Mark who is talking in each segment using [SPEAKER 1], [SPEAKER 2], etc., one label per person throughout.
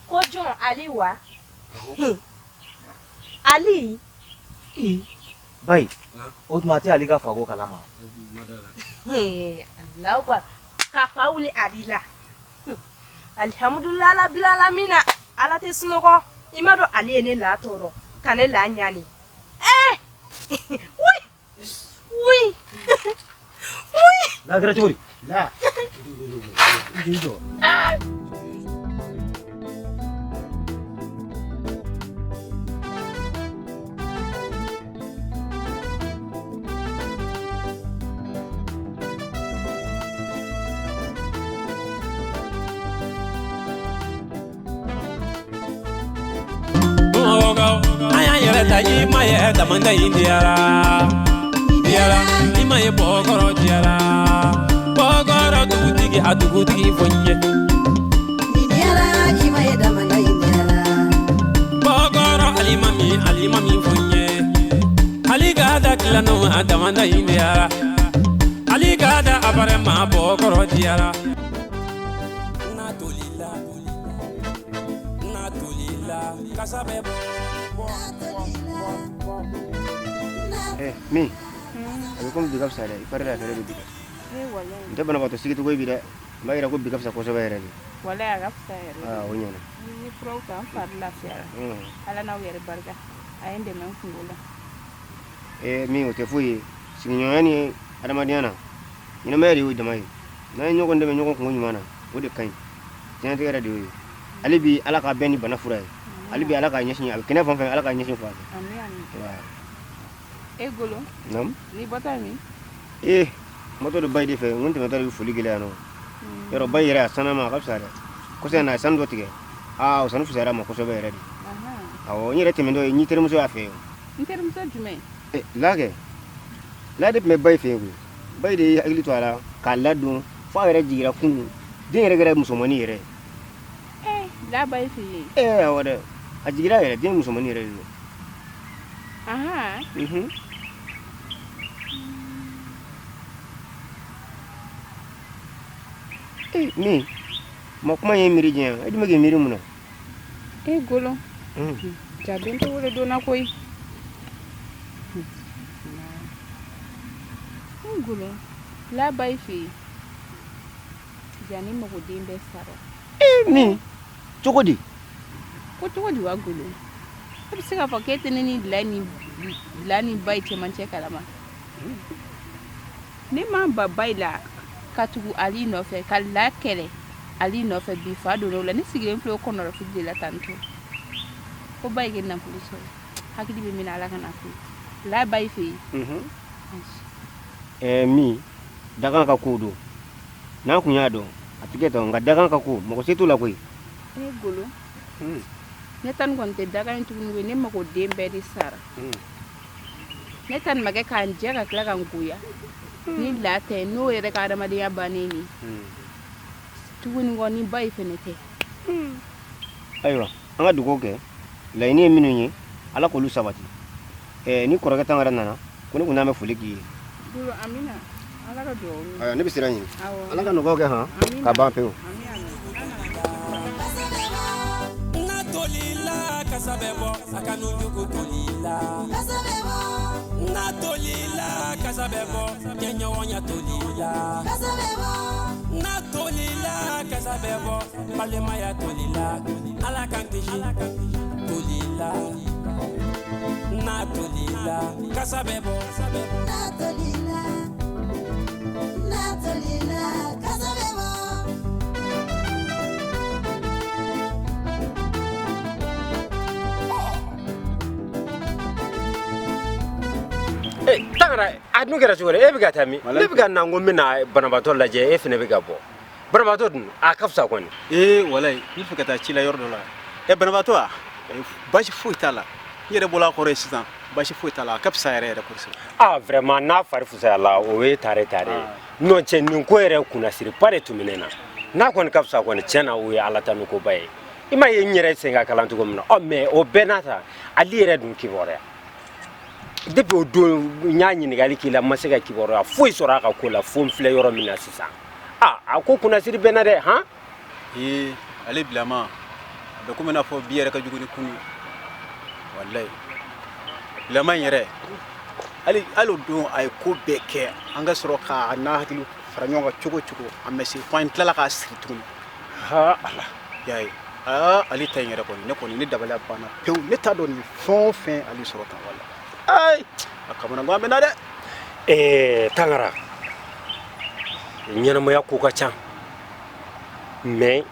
[SPEAKER 1] Ko jɔn, Ali wa? Ali.
[SPEAKER 2] Bayi, o tuma a tɛ Ali ka fako kalama.
[SPEAKER 1] Allahu akbar, ka fa wuli Ali la. Alihamudulila rabbil alamina, Ala tɛ sunɔgɔ. I ma dɔn Ali ye ne la tɔɔrɔ ka ne la ɲani. Eh, oui oui oui.
[SPEAKER 2] La kɛra cogo di? La. I jɔ.
[SPEAKER 3] An y'an yɛrɛ ta, i ma ye damanda in diyara diyara, i ma ye bɔkɔrɔ diyara, bɔkɔrɔ dugutigi, a dugutigi fo n ye. Bɔkɔrɔ alimami, alimami fo n ye, ali ka da tilanu, a damanda in diyara, ali ka da appareil ma, bɔkɔrɔ diyara. N'a tolila, n'a tolila, kasa bɛ bɔ.
[SPEAKER 4] Eh, min a bɛ komi bi ka fisa dɛ, i fari lafiyalen don bi dɛ.
[SPEAKER 5] Eh, walayi.
[SPEAKER 4] N tɛ banabaatɔ sigi cogo ye bi dɛ, n b'a yira ko bi ka fisa kosɛbɛ yɛrɛ de.
[SPEAKER 5] Walayi, a ka fisa yɛrɛ.
[SPEAKER 4] Aa, o ɲɛna.
[SPEAKER 5] Ni ye furaw ta, n fari lafiyara. Ala n'aw yɛrɛ barika, a ye n dɛmɛ n kungo la.
[SPEAKER 4] Eh, min o tɛ foyi ye, sigiɲɔgɔnya ni adamadenya na, ɲɛnamaya de y'o dama ye. N'an ye ɲɔgɔn dɛmɛ ɲɔgɔn kungo ɲuman na, o de ka ɲi. Diɲɛlatigɛ yɛrɛ de y'o ye. Hali bi Ala k'a bɛn ni bana fura ye. Hali bi Ala k'a ɲɛsin a bɛ kɛnɛ fan fɛn, Ala k'a ɲɛsin fan fɛ.
[SPEAKER 5] Ami ami.
[SPEAKER 4] Wa.
[SPEAKER 5] E Golo.
[SPEAKER 4] Naamu.
[SPEAKER 5] N'i bɔtɔ min?
[SPEAKER 4] Ee, moto dɔ bayi de fɛ, n ko n tɛmɛtɔ de bɛ foli gɛlɛya nɔ. Yɔrɔ bayi yɛrɛ a sanna ma, a ka fisa dɛ. Kɔsa in na a ye sanu dɔ tigɛ. Aa, o sanu fisayara a ma kosɛbɛ yɛrɛ de. Awɔ, n yɛrɛ tɛmɛntɔ ye, n y'i terimuso y'a fɛ yen.
[SPEAKER 5] N terimuso jumɛn?
[SPEAKER 4] Eh, la kɛ. La de tun bɛ bayi fɛ yen koyi. Bayi de y'i hakili to a la k'a ladon fo a yɛrɛ jiginra kunun. Den yɛrɛ kɛra musomannin yɛrɛ ye.
[SPEAKER 5] Eh, la bayi fɛ yen.
[SPEAKER 4] Eh, awɔ dɛ. A jiginra yɛrɛ, den musomannin yɛrɛ de don.
[SPEAKER 5] Ahan.
[SPEAKER 4] Mhm. Eh, min ma kuma ye miiri diɲɛ, e dun bɛ k'i miiri mun na?
[SPEAKER 5] E Golo. Ja den tɛ wele donna koyi. N Golo, la bayi fɛ yen. Ja ne mago den bɛɛ sara.
[SPEAKER 4] Eh, min cogo di?
[SPEAKER 5] Ko cogo di wa Golo? E bɛ se k'a fɔ k'e tɛ ne ni la ni la ni bayi cɛmancɛ kalama. Ne ma ba bayi la ka tugu Ali nɔfɛ ka la kɛlɛ Ali nɔfɛ, bi fa donna o la, ne sigilen filɛ o kɔnɔrɔfili de la tantôt. Ko bayi kɛ nafolo sɔrɔ. Hakili bɛ min na, Ala kana to la bayi fɛ yen.
[SPEAKER 4] Eh, min dakan ka ko don, n'a kun y'a dɔn a tɛ kɛ tan, nka dakan ka ko mɔgɔ se t'o la koyi.
[SPEAKER 5] E Golo. Ne ta nin kɔni tɛ dakan ye tuguni koyi, ne mago den bɛɛ de sara. Ne ta nin ma kɛ k'an jɛ ka tila ka n goya. Ni la tɛ, n'o yɛrɛ ka adamadenya bannen ni. Tuguni kɔ ni bayi fɛnɛ tɛ.
[SPEAKER 4] Ayiwa, an ka dugawu kɛ, laɲini ye minnu ye, Ala k'olu sabati. Eh, ni kɔrɔkɛ Tangara nana, ko ne kun n'an bɛ foli k'i ye.
[SPEAKER 5] Golo, amina. Ala ka dugawu minɛ.
[SPEAKER 4] Ayiwa, ne bɛ sira ɲini.
[SPEAKER 5] Awɔ.
[SPEAKER 4] Ala ka nɔgɔya kɛ han,
[SPEAKER 5] Amina.
[SPEAKER 4] ka ban pewu.
[SPEAKER 5] Ami ami.
[SPEAKER 3] N'a tolila, kasa bɛ bɔ, a ka nujugu tolila. N'a tolila, kasa bɛ bɔ, jɛɲɔgɔnya tolila. N'a tolila, kasa bɛ bɔ, balimaya tolila. Ala k'an kisi tolila. N'a tolila, kasa bɛ bɔ.
[SPEAKER 6] N'a tolila, n'a tolila, kasa bɛ bɔ.
[SPEAKER 4] Eh, Tangara, a dun kɛra cogo di? E bɛ ka taa min? Ne bɛ ka na, n ko n bɛna banabaatɔ lajɛ, e fana bɛ ka bɔ. Banabaatɔ dun, a ka fisa kɔni.
[SPEAKER 7] Ee walayi, n bɛ fɛ ka taa ci la yɔrɔ dɔ la. Ɛ, banabaatɔ wa? Baasi foyi t'a la. N yɛrɛ bɔla a kɔrɔ ye sisan, baasi foyi t'a la, a ka fisa yɛrɛ yɛrɛ kosɛbɛ.
[SPEAKER 4] Ah, vraiment, n'a fari fisayala, o ye tare tare ye. N'o cɛ, nin ko yɛrɛ kunnasiriba de tun bɛ ne na. N'a kɔni ka fisa kɔni, tiɲɛ na, o ye Ala tanu koba ye. I m'a ye n yɛrɛ sen ka kalan cogo min na. Ɔ, mais o bɛɛ n'a ta, ale yɛrɛ dun kibaruya. Depuis o don n y'a ɲininkali k'i la, n ma se ka kibaruya foyi sɔrɔ a ka ko la, fo n filɛ yɔrɔ min na sisan. Ah, a ko kunnasiri bɛ n na dɛ, han?
[SPEAKER 7] Ee, Ale bilama a bɛ komi i n'a fɔ bi yɛrɛ ka jugu ni kunu ye. Walayi, bilama in yɛrɛ, hali hali o don a ye ko bɛɛ kɛ, an ka sɔrɔ k'a n'a hakili fara ɲɔgɔn kan cogo o cogo, a ma se, fo an tilala k'a siri tuguni.
[SPEAKER 4] Ha ala!
[SPEAKER 7] I y'a ye, aa, ale ta in yɛrɛ kɔni, ne kɔni, ne dabaliya banna pewu. Ne t'a dɔn nin fɛn o fɛn ale sɔrɔ tan. Wala ayi, a kamanagan bɛ na dɛ.
[SPEAKER 4] Tangara, ɲɛnamaya ko ka ca, mais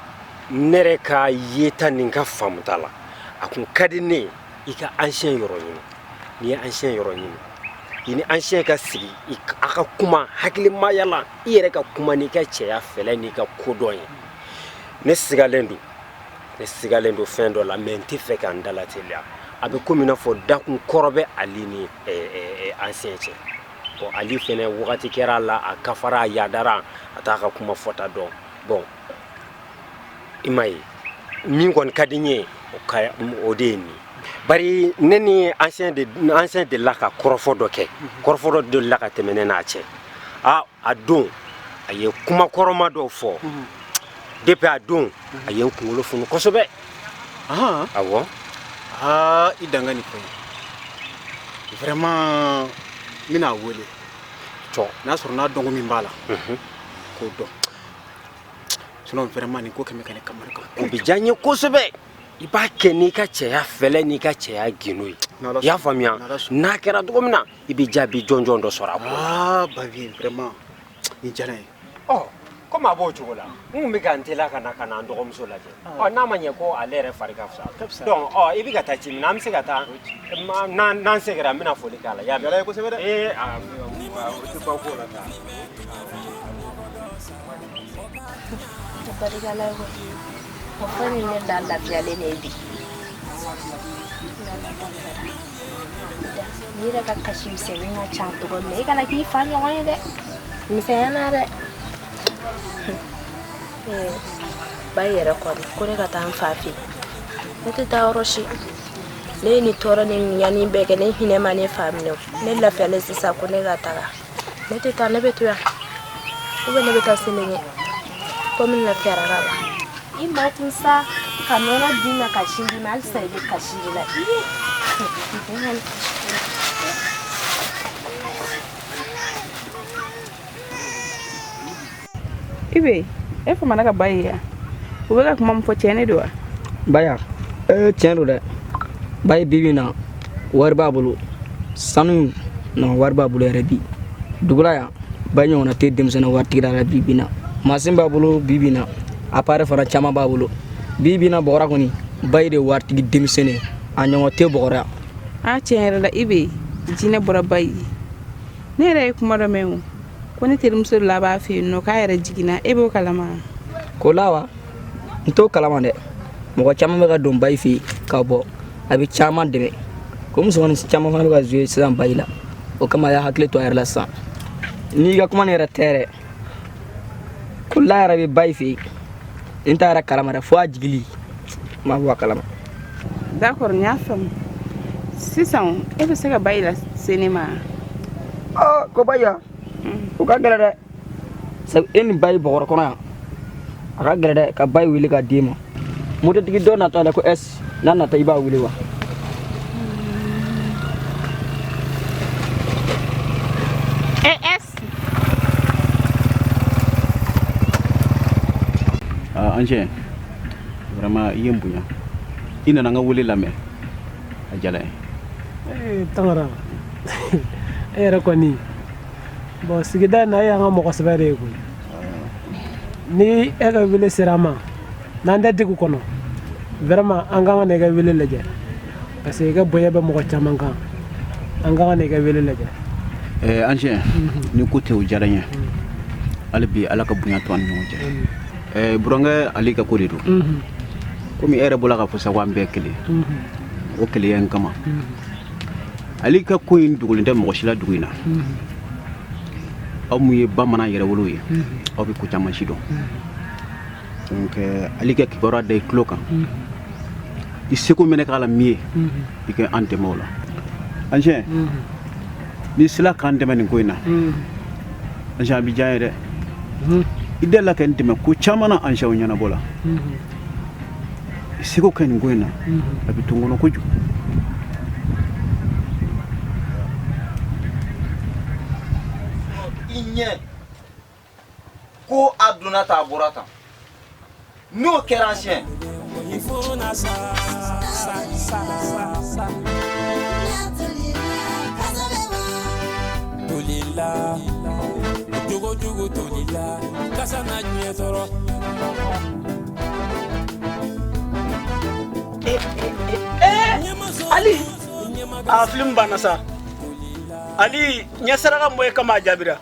[SPEAKER 4] ne yɛrɛ ka yeta ni n ka faamuta la, a kun ka di ne ye i ka ancien yɔrɔ ɲini. N'i ye ancien yɔrɔ ɲini, i ni ancien ka sigi, a ka kuma hakilimaya la, i yɛrɛ ka kuma n'i ka cɛya fɛlɛ n'i ka kodɔn ye. Ne sigalen don fɛn dɔ la, mais n tɛ fɛ ka n dalateliya. A bɛ komi i n'a fɔ dakun kɔrɔ bɛ Ali ni ancien cɛ. Bon, Ali fɛnɛ, wagati kɛra a la, a kafara, a yadara, a t'a ka kuma fɔta dɔn. Bon, i m'a ye, min kɔni ka di n ye, o ka o de ye nin ye. Bari ne ni ancien de, ancien delila ka kɔrɔfɔ dɔ kɛ, kɔrɔfɔ dɔ delila ka tɛmɛ ne n'a cɛ. A don, a ye kuma kɔrɔma dɔw fɔ. Depuis a don, a ye n kunkolo funu kosɛbɛ. Awɔ.
[SPEAKER 7] Aa, i danga nin fɛn ye, vraiment n bɛna a wele.
[SPEAKER 4] Tɔ.
[SPEAKER 7] N'a sɔrɔ n'a dɔnko min b'a la, k'o dɔn. Sinon vraiment, nin ko kɛmɛ ka ne kamana kan.
[SPEAKER 4] O bɛ diya n ye kosɛbɛ. I b'a kɛ n'i ka cɛya fɛlɛ n'i ka cɛya gindo ye.
[SPEAKER 7] N'Ala
[SPEAKER 4] I y'a
[SPEAKER 7] sɔnna.
[SPEAKER 4] faamuya?
[SPEAKER 7] N'Ala sɔnna.
[SPEAKER 4] N'a kɛra cogo min na, i bɛ jaabi jɔnjɔn dɔ sɔrɔ a ko la.
[SPEAKER 7] Aa, Bavieux, vraiment nin diyara n ye.
[SPEAKER 4] Ɔ, komi a b'o cogo la, n kun bɛ ka n teliya ka na n dɔgɔmuso lajɛ. Ɔ, n'a ma ɲɛ ko ale yɛrɛ fari ka fisa, donc ɔ, i bɛ ka taa ci min na, an bɛ se ka taa. N'an seginna, n bɛna foli k'a la, i y'a mɛn?
[SPEAKER 7] Diyara n ye kosɛbɛ dɛ.
[SPEAKER 4] Ee, a, o tɛ ban ko la sa.
[SPEAKER 1] Barika la koyi. O fɛn min ne da lafiyalen de ye bi. N'Ala barika da. N'i yɛrɛ ka kasi misɛnnin ka ca cogo min na, i kana k'i fa ɲɔgɔn ye dɛ. Misɛnya na dɛ. Ee, ba yɛrɛ kɔni ko ne ka taa n fa fɛ yen. Ne tɛ taa yɔrɔ si. Ne ye nin tɔɔrɔ ni ɲani bɛɛ kɛ, ne hinɛ ma ne fa minɛ o. Ne lafiyalen sisan ko ne ka taga. Ne tɛ taa, ne bɛ to yan. Ou bien ne bɛ taa Selenge. Komi n lafiyara ka ban. I ma kun sa ka nɔnɔ d'i ma, ka sin d'i ma, halisa i bɛ kasi de la. Iye!
[SPEAKER 5] I bɛ e famana ka ba ye yan, u bɛ ka kuma min fɔ, tiɲɛ de don wa?
[SPEAKER 8] Baya, ee, tiɲɛ don dɛ. Bayi, bi bi in na, wari b'a bolo, sanu na, wari b'a bolo yɛrɛ. Bi dugu la yan, ba ɲɔgɔnna tɛ denmisɛnnin waritigi la bi bi in na. Masin b'a bolo bi bi in na, appareil fana caman b'a bolo bi bi in na. Bɔgɔra kɔni, bayi de ye waritigi denmisɛnnin ye, a ɲɔgɔn tɛ bɔgɔra yan.
[SPEAKER 5] A, tiɲɛ yɛrɛ la, i bɛ jinɛ bɔra ba ye. Ne yɛrɛ ye kuma dɔ mɛn o, ko ne terimuso de la b'a fɛ yen nɔ, k'a yɛrɛ jiginna. E b'o kalama?
[SPEAKER 8] Ko la wa, n t'o kalama dɛ. Mɔgɔ caman bɛ ka don bayi fɛ yen ka bɔ, a bɛ caman dɛmɛ ko musomanin caman fana bɛ ka jouer sisan bayi la. O kama a y'a hakili to a yɛrɛ la sisan. N'i ka kuma nin yɛrɛ tɛ yɛrɛ, ko la yɛrɛ bɛ bayi fɛ yen, n t'a yɛrɛ kalama dɛ, fo a jigili n m'a bɔ a kalama.
[SPEAKER 5] D'accord, n y'a faamu. Sisan e bɛ se ka ba yi lase ne ma?
[SPEAKER 8] Ɔ, ko bayi ya, o ka gɛlɛ dɛ, sabu e ni bayi bɔgɔrɔ kɔnɔ yan, a ka gɛlɛ dɛ ka bayi wele ka d'e ma. Mototigi dɔ natɔ la ko s n'a nata, i b'a wele wa?
[SPEAKER 5] E s.
[SPEAKER 7] Ah, ancien, vraiment i ye n bonya, i nana n ka wele lamɛn, a diyara n ye.
[SPEAKER 9] Ee, Tangara, e yɛrɛ kɔni, bon, sigida in na, e y'an ka mɔgɔ sɛbɛ de ye koyi. Ni e ka wele sera an ma, n'an tɛ dugu kɔnɔ, vraiment an kan ka na i ka wele lajɛ, parce que i ka bonya bɛ mɔgɔ caman kan. An kan ka na i ka wele lajɛ.
[SPEAKER 7] Eh, ancien, ni ko tɛ, o diyara n ye. Hali bi Ala ka bonya to an ni ɲɔgɔn cɛ. Eh, burankɛ Ali ka ko de don. Komi e yɛrɛ bɔra k'a fɔ sa ko an bɛɛ kelen, o kelenya in kama, Ali ka ko in dogolen tɛ mɔgɔ si la dugu in na. Aw mun ye bamanan yɛrɛ wolo ye, aw bɛ ko caman si dɔn. Donc Ali ka kibaruya da i tulo kan, i seko mɛnɛ k'a la min ye, i ka an dɛmɛ o la. Ancien, n'i sera k'an dɛmɛ nin ko in na, ancien, a bɛ diya n ye dɛ. I delila ka n dɛmɛ ko caman na, ancien, o ɲɛnabɔ la. I seko kɛ nin ko in na, a bɛ to n kɔnɔ kojugu.
[SPEAKER 2] I ɲɛ ko a donna tan, a bɔra tan, n'o kɛra an siɲɛ.
[SPEAKER 3] Tolila jogojugu tolila kasa na diɲɛ sɔrɔ.
[SPEAKER 10] Ali, a film banna sa. Ali, ɲɛ saraka mɔ ye kama a jaabira.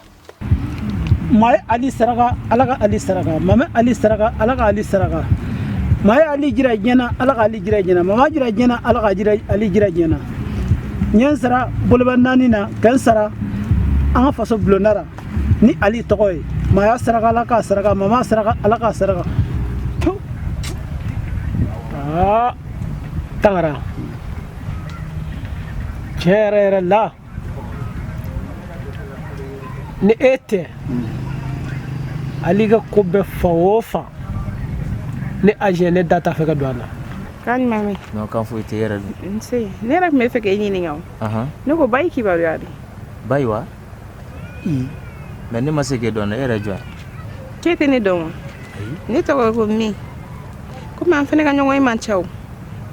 [SPEAKER 9] Maa ye Ali saraka, Ala ka Ali saraka. Maa ma Ali saraka, Ala ka Ali saraka. Maa ye Ali jira diɲɛ na, Ala ka Ali jira diɲɛ na. Maa ma jira diɲɛ na, Ala ka Ali jira diɲɛ na. N ye n sara boloba naani na, ka n sara an ka faso bulonda la ni Ali tɔgɔ ye. Maa y'a saraka, Ala k'a saraka. Maa ma saraka, Ala k'a saraka. Aa, Tangara, tiɲɛ yɛrɛ yɛrɛ la, ni e tɛ Ali ka ko bɛ fan o fan, ne agent ne da t'a fɛ ka don a la.
[SPEAKER 5] Kan jumɛn bɛ?
[SPEAKER 11] Non, kan foyi tɛ yɛrɛ dun.
[SPEAKER 5] Nse, ne yɛrɛ tun bɛ fɛ k'e ɲininka o. Ne ko Bayi kibaruya de.
[SPEAKER 11] Bayi wa? I, mais ne ma se k'e dɔn dɛ, e yɛrɛ jɔn?
[SPEAKER 5] K'e tɛ ne dɔn wa? Ne tɔgɔ ko min. Komi an fana ka ɲɔgɔn ye man ca o.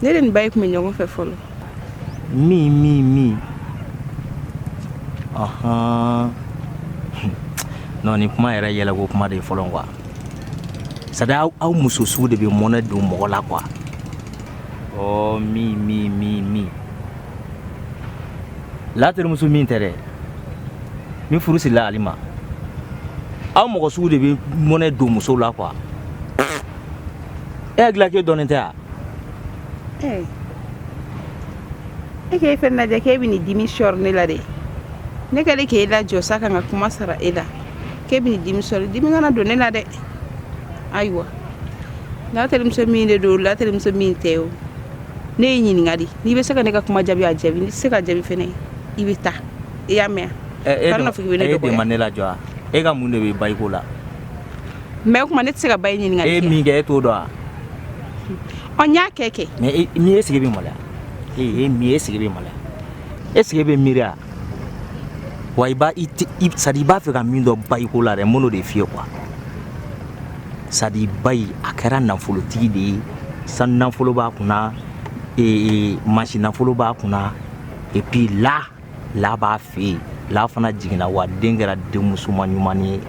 [SPEAKER 5] Ne de ni Bayi tun bɛ ɲɔgɔn fɛ fɔlɔ.
[SPEAKER 11] Min min min. Ahan. Non, nin kuma yɛrɛ yɛlɛko kuma de ye fɔlɔ quoi. C'est à dire aw muso sugu de bɛ mɔnɛ don mɔgɔ la quoi. Ɔ min min min min. La terimuso min tɛ dɛ. Min furu sirila Ali ma. Aw mɔgɔ sugu de bɛ mɔnɛ don musow la quoi. E hakili la k'e dɔnnen tɛ wa?
[SPEAKER 5] E k'e fɛnɛ lajɛ k'e bɛ nin dimi sɔrɔ ne la dɛ. Ne kɛlen k'e lajɔ sa ka n ka kuma sara e la, k'e bɛ nin dimi sɔrɔ, dimi kana don ne la dɛ. Ayiwa, n'a terimuso min de don, la terimuso min tɛ o, ne y'i ɲininka de, n'i bɛ se ka ne ka kuma jaabi, a jaabi, n'i tɛ se ka jaabi fɛnɛ, i bɛ taa. I y'a mɛn?
[SPEAKER 11] E de ma ne lajɔ wa? E ka mun de bɛ Bayi ko la?
[SPEAKER 5] Mais o tuma ne tɛ se ka Bayi ɲininka.
[SPEAKER 11] E ye min kɛ, e t'o dɔn wa?
[SPEAKER 5] Ɔ, n y'a kɛ kɛ.
[SPEAKER 11] Mais min e sigi bɛ maloya. E min e sigi bɛ maloya. E sigi bɛ miiri wa? Wa i b'a i c'est à dire i b'a fɛ ka min dɔn Bayi ko la dɛ, n b'o de f'i ye quoi. C'est à dire Bayi a kɛra nafolotigi de ye, sanu nafolo b'a kunna, mansin nafolo b'a kunna, et puis la b'a fɛ yen, la fana jiginna wa den kɛra denmusoman ɲuman ye.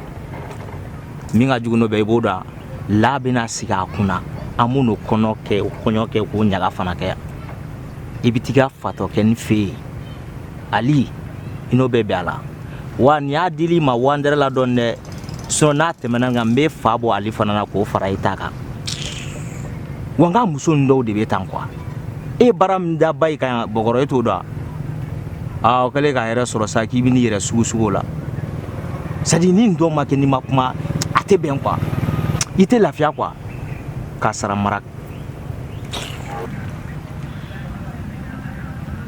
[SPEAKER 11] Min ka jugu n'o bɛɛ, i b'o dɔn, la bɛna sigi a kunna, an b'o kɔnɔ kɛ, o kɔɲɔ kɛ, k'o ɲaga fana kɛ. I bɛ t'i ka fatɔ kɛ nin fɛ yen, Ali, i n'o bɛ bɛn a la. Wa nin y'a dili ma wandɛrɛ la dɔɔni dɛ, sinon n'a tɛmɛna kan, n bɛ fa bɔ Ali fana na k'o fara i ta kan. Wa n ka muso ninnu dɔw de bɛ tan quoi. E ye baara min da Bayi kan Bɔkɔrɔ, e t'o dɔn wa? Aa, o kɛlen k'a yɛrɛ sɔrɔ sa k'i bɛ n'i yɛrɛ sugu sugu o la. C'est à dire ni nin dɔw ma kɛ n'i ma kuma, a tɛ bɛn quoi. I tɛ lafiya quoi. K'a sara mara.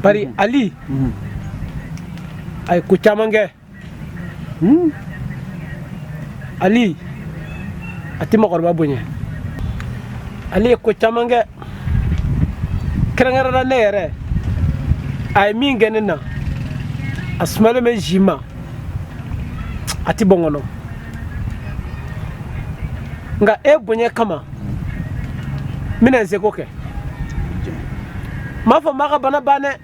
[SPEAKER 9] Bari Ali a ye ko caman kɛ. Ali a tɛ mɔgɔkɔrɔba bonya. Ali ye ko caman kɛ, kɛrɛnkɛrɛnna ne yɛrɛ, a ye min kɛ ne na, a sumalen bɛ zi ma, a tɛ bɔ n kɔnɔ. Nka e bonya kama, n bɛna n seko kɛ. N m'a fɔ n b'a ka bana ban dɛ,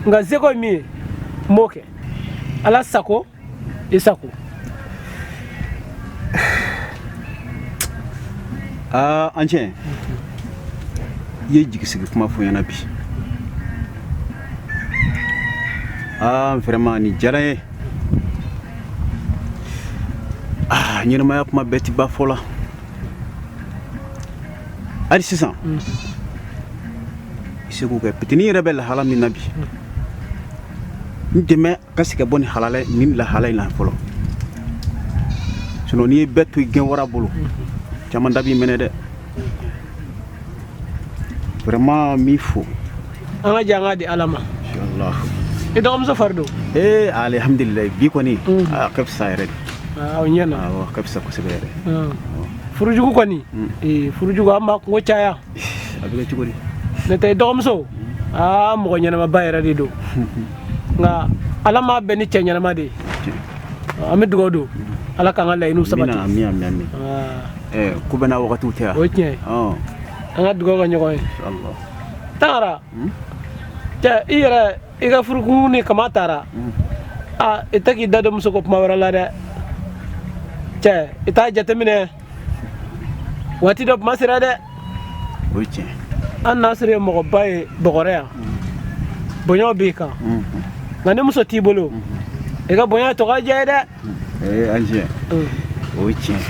[SPEAKER 9] nka n seko ye min ye, n b'o kɛ. Ala sago i sago.
[SPEAKER 7] Aa, an cɛ, i ye jigisigi kuma fɔ n ɲɛna bi. Aa, vraiment nin diyara n ye. Aa, ɲɛnamaya kuma bɛɛ ti ba fɔ la. Hali sisan i se k'o kɛ. Pitini yɛrɛ bɛ lahala min na bi, n dɛmɛ ka se ka bɔ nin lahala in na fɔlɔ. Sinon n'i ye bɛɛ to i gɛn wara bolo, caman da b'i minɛ dɛ. Vraiment n b'i fo.
[SPEAKER 9] An ka jɛ an k'a di Ala ma.
[SPEAKER 7] Inshallah.
[SPEAKER 9] I dɔgɔmuso fari don?
[SPEAKER 7] Ee, alhamdulilayi, bi kɔni a ka fisa yɛrɛ de.
[SPEAKER 9] Aa, o ɲɛna.
[SPEAKER 7] Awɔ, a ka fisa kosɛbɛ yɛrɛ.
[SPEAKER 9] Furujugu kɔni, ee, furujugu an b'a kungo caya.
[SPEAKER 7] A bɛ kɛ cogo di?
[SPEAKER 9] Ne tɛ i dɔgɔmuso, aa, mɔgɔ ɲɛnamaba yɛrɛ de don, nka Ala m'a bɛn ni cɛ ɲɛnama de ye. An bɛ dugawu don Ala k'an ka laɲiniw sabati.
[SPEAKER 7] Amina, ami, ami. Ko bɛɛ n'a wagatiw tɛ wa?
[SPEAKER 9] O ye tiɲɛ ye. An ka dugawu kɛ ɲɔgɔn ye.
[SPEAKER 7] Inshallah.
[SPEAKER 9] Tangara cɛ, i yɛrɛ i ka furukun ni kama taara, aa, i tɛ k'i da don muso ko kuma wɛrɛ la dɛ. Cɛ, i t'a jateminɛ, waati dɔ kuma sera dɛ.
[SPEAKER 7] O ye tiɲɛ.
[SPEAKER 9] An n'a sɔrɔ ye mɔgɔba ye Bɔgɔrɛ yan, bonyaw b'i kan, nka ni muso t'i bolo, i ka bonya tɔ ka diya ye dɛ.
[SPEAKER 7] Ee, ancien, o ye tiɲɛ.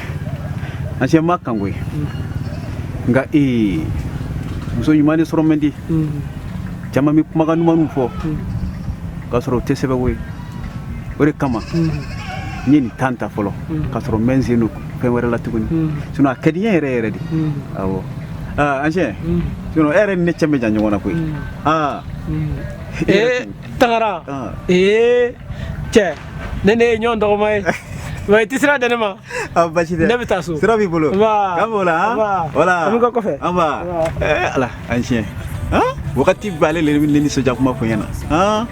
[SPEAKER 7] Ancien ma kan koyi, nka ee, muso ɲuman de sɔrɔ man di. Caman bɛ kumakan ɲumanw fɔ k'a sɔrɔ o tɛ sɛbɛ koyi. O de kama n ye nin temps ta fɔlɔ k'a sɔrɔ n bɛ n sen don fɛn wɛrɛ la tuguni, sinon a ka di n ye yɛrɛ yɛrɛ de. Awɔ. Aa, ancien, sinon e yɛrɛ ni ne cɛ bɛ jan ɲɔgɔn na koyi. Aa.
[SPEAKER 9] Ee, Tangara, ee, cɛ, ne ne ye ɲɔgɔn dɔgɔma ye wa, i tɛ sira di ne ma.
[SPEAKER 7] Ah, basi tɛ.
[SPEAKER 9] Ne bɛ taa so.
[SPEAKER 7] Sira b'i bolo.
[SPEAKER 9] Nba.
[SPEAKER 7] K'an b'o la han.
[SPEAKER 9] Nba.
[SPEAKER 7] Voilà.
[SPEAKER 9] An bɛ kɔ kɔfɛ.
[SPEAKER 7] An ba. Eh, Ala, ancien. Han? Wagati bɛɛ ale le bɛ ne nisɔndiya kuma fɔ n ɲɛna. Han?